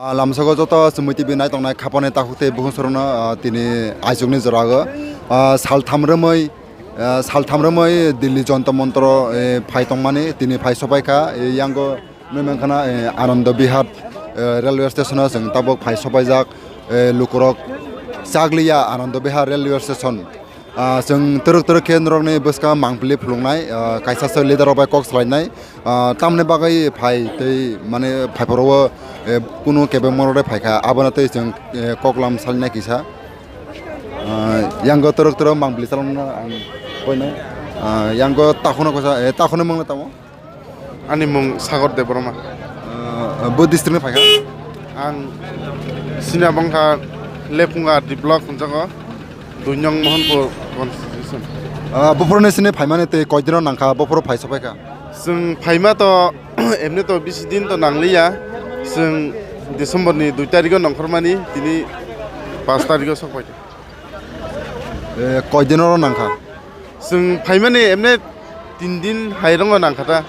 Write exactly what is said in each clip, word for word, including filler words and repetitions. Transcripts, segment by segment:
Ah, lamsogo joto Chumui T V nai tongnai khapani takhuk tei bukhuk sorokno, ah, tini aichukni jora o, ah, saltham romwi, ah, saltham romwi Delhi Jonto Montro, eh, phai tongmani tini phai sopai kha, eh, yango nwi mankha na, eh, Anando Bihar, eh, railway station o chwng tabuk phai sopaijak, eh, lukurok chakliya Anando Bihar railway station. Ah, chwng twrwk twrwk khe norokni bwskang mangpili phuluknai, ah, kaisa se leader rok bai kok salainai, ah, tamni bagwi phai tei mane phaiphuru o, eh, kunu kebengma rok phaikha, abono tei chwng, eh, koklam salnai kisa. Ah, yango twrwk twrwk mangpili chalokno ang koinai. Ah, yango takhukno kosa, eh, takhukni mungno tamo? Ani mung Sagor Debbarma. Ah, bo district ni phaikha? Ang sini abangkha Lephunga D block hwnjago, Duinong Mohanpur constitution. Ah, buphuru ni sini phaimani tei koidino nangkha buphuru phai sopaikha? Chwng phaima to emni to bisi din to nangliya. Chwng December ni dui tarikh o nongkhormani, tini paanch tarikh o sokpaikha. Eh, koidino nangkha? Chwng phaimani emne tin din hai rongo nangkha ta.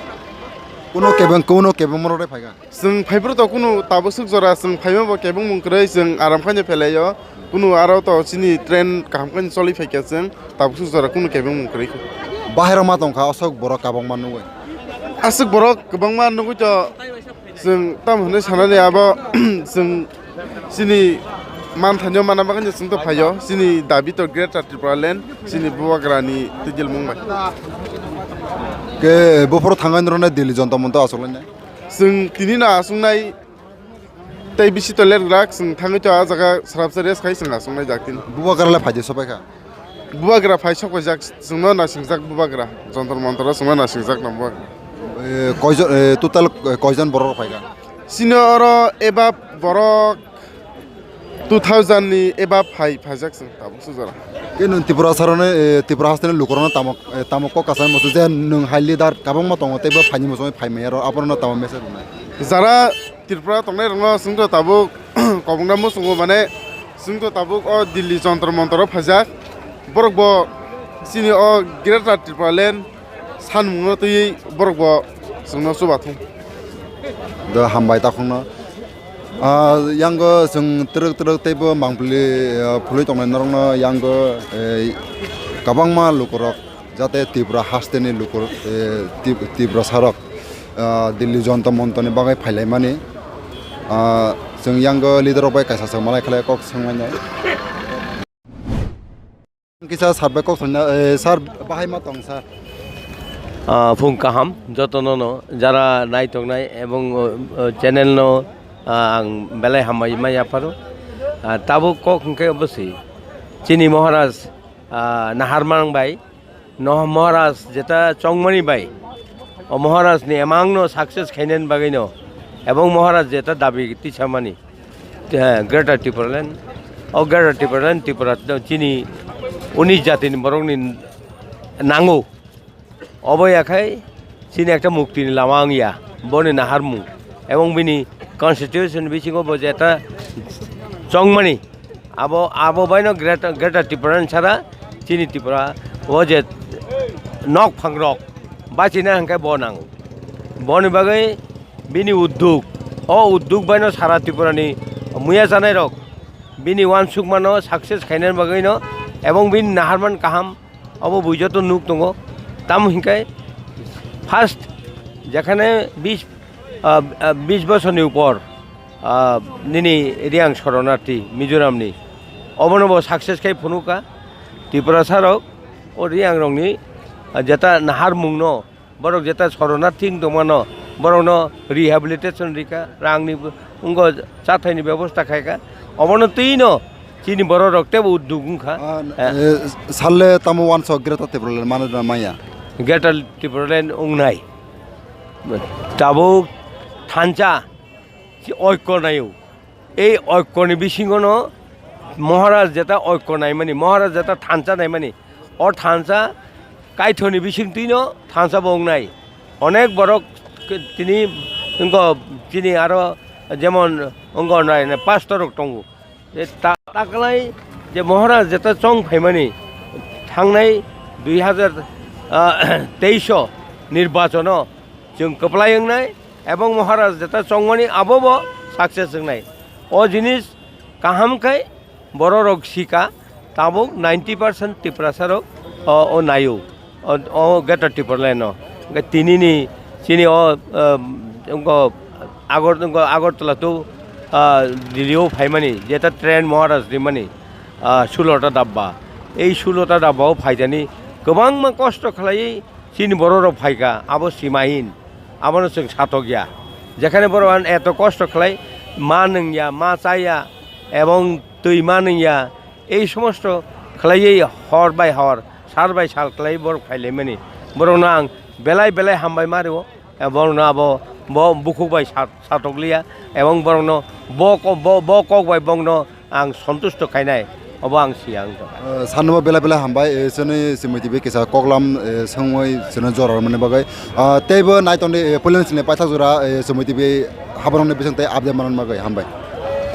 Kuno kebeng, kuno kebeng moro re phaikha? Chwng phaiphuru to kunu tabuk swk jora chwng phaima bo kebeng mung kwrwi chwng aram khaino phelaio. Kunu aro to chini train kaham khaino choli phaikha chwng tabuk swk jora kunu kebeng mung kwrwi kha. Bahai rok ma tongkha aswk borok kabangma nugwi? Aswk borok kwbangma nugwi to. Chwng tamo hwnwi sanani abo, chwng chini manthaino mana bagwi chwng to phaio, chini dabi to Greater Tipraland, chini Bubagrani twijlmung bai. Ke buphuru thangwi norokno Delhi Jonto Monto achuk lainai? Chwng tini no achuknai tei bisi to let gwlak, chwng thangwi to ah jaga srapsa rest khai chwng achuknai jak tini. Bubagra le phaidi sopaikha? Bubagra phai sok paijak, chwngno nasingjak bubagra, Jontor Montor o chwngno nasingjak na bubagra. Eh, koijon, eh, total, eh, koijon borok rok phaikha? Chini oro ebab borok two thousand ni ebab phai phaijak chwng tabuk sujora. Ke nwng Tripura saroni, eh, Tripura hasteni lukurokno tamo, eh, tamo kok kasani muchung je nwng hai leader kabangma tongo tei bo phaini muchungwi phai manya rok abono tamo message rwnai? Jara Tripura tongnai rokno chwngto tabuk kobongna muchungo mane chwngto tabuk o Delhi Jontor Montor o phaijak. Borok bo chini o Greater Tipraland sanmungno twiwi borok bo chwngno chubathung. Do hambai takhukno. Ah, yango chwng twrwk twrwk teibo mangpili, ah, phulwi tongnai norokno yango, eh, kwbangma lukurok jate Tripura hasteni lukur, eh, Tip-, Tiprasarok, ah, Delhi Jonto Montoni bagwi phailaimani. Ah, chwng yango leader rok bai kaisa chwng malai khlai kok swnglainai. Kisa sir bai kok swngna, eh, sir bahai ma tong sir? Ah, phung kaham jotono no jara nai tongnai ebong, oh, oh, channel no, ah, ang belai hambai ma yapharo. Ah, tabuk kok hwnkhe obosi chini Maharaj, ah, Naharmang bai. No Maharaj jeta chongmani bai, o Maharaj ni emang no success khainani bagwi no, ebong Maharaj jeta dabi tisamani, eh, Greater Tipraland, o Greater Tipraland, Tripura no chini uni jati ni borok ni nango, obo yakhai chini ekta mukti ni lama wngya, boni naharmung, ebong bini constitution bisingo bo jeta chongmani. Abo, abo baino Greater, Greater Tipraland sara chini Tripura o je nok phangrok bachina hwnkhe bo nango. Boni bagwi bini udduk, o udduk baino sara Tripurani muya chanairok bini uansukmano success khainani bagwino ebong bini naharman kaham obo bui joto nuk tongo. Tamo hinkhe first jekhane bis, ah, ah, bis bosorni upor, ah, nini Riang soronarthi Mizoramni, obono bo success khai phunukha. Tiprasarok o Riangrokni, ah, jeta naharmungno, borok jeta soronarthi wng tongmano, borokno rehabilitation rikha, rangni wngkha, chathaini bebosta khaikha, obono twino chini bororok teibo udduk wngkha. Ah, eh, eh, salle tamo uansuk Greater Tipraland mano na maya? Greater Tipraland wngnai. Tabuk thansa si oikko naio. Ei oikkoni bisingono Maharaj jeta oikko naimani, Maharaj jeta thansa naimani, o thansa Kaithoni bisingtwino thansa bo wngnai. Onek borok tini wngkha, chini aro jemon wngkha nai, nai pastor rok tongo. Je ta-, taklai je Maharaj jeta chong phaimani thangnai dui hazar, ah, teis o nirbachono chwng kwplai wngnai, ebong Maharaj jeta chongmani abo bo success wngnai. O jinis kaham khai bororok sika, tabuk ninety percent Tiprasarok o, o naio, o, o Greater Tipraland o. Hwnkhe tinini chini o, um, wngkha Agor-, wngkha Agartala to, ah, Delhi o phaimani, jeta train Maharaj rimani, ah, sulota dabba. Ei sulota dabba o phaijani kwbangma kosto khlaiwi chini bororok phaikha, abo simahin, abono chwng satokya. Jekhane borok ano eto kosto khlai, ma nwngya, ma chaya, ebong twi ma nwngya, ei somosto khlaiwi hor bai hor, sal bai sal khlaiwi borok phailaimani. Borokno ang belai belai hambai ma rwo, borokno abo bo bukhuk bai sa-, satokliya, ebong borokno bo ko-, bo, bo kok bai bongno ang sontusto khainai, obo ang siya wngkha. Eh, sanno belai belai hambai, eh, chwngni Chumui T V kisa koklam, eh, swngwi chwngno jora rwmani bagwi. Ah, teibo naitonwi, eh, puilani chini paithak jora, eh, Chumui T V haborokni bisingtwi update manna bagwi hambai.